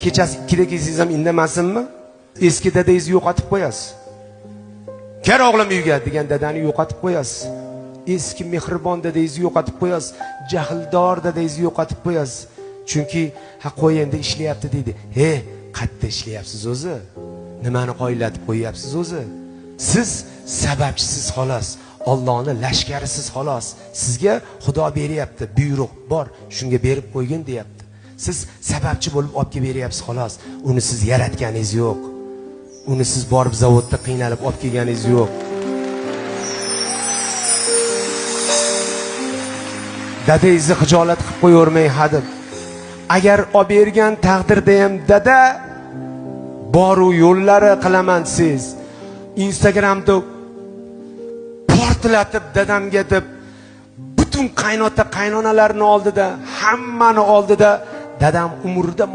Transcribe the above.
Kechasi 2da kelsangiz ham indamasinmi? Eski dadangizni yo'qotib qo'yasiz. Kel o'g'lim uyga degan dadani yo'qotib qo'yasiz. Eski mehribon dadangizni yo'qotib qo'yasiz. Jahldor dadangizni yo'qotib qo'yasiz. Chunki ha qo'y endi ishlayapti deydi. He, qayerda ishlayapsiz o'zi? Nimani qoyillatib qo'yapsiz o'zi? Siz sababchisiz xolos. Allohning lashkarisiz xolos. Sizga Xudo beryapti, buyruq bor, shunga berib qo'ygin deyapti. Siz sababchi bo'lib olib kelib beryapsiz xolos. Uni siz yaratganingiz yo'q. Uni siz borib zavodda qiynalib olib kelganingiz yo'q. Dadangizni xijolat qilib qo'yavermang hadeb. Agar olib bergan taqdirda ham dada boru yo'llari qilaman siz. Instagramda portlatib dadamga deb butun qaynota qaynonalarni oldida, hammani oldida dadam umrida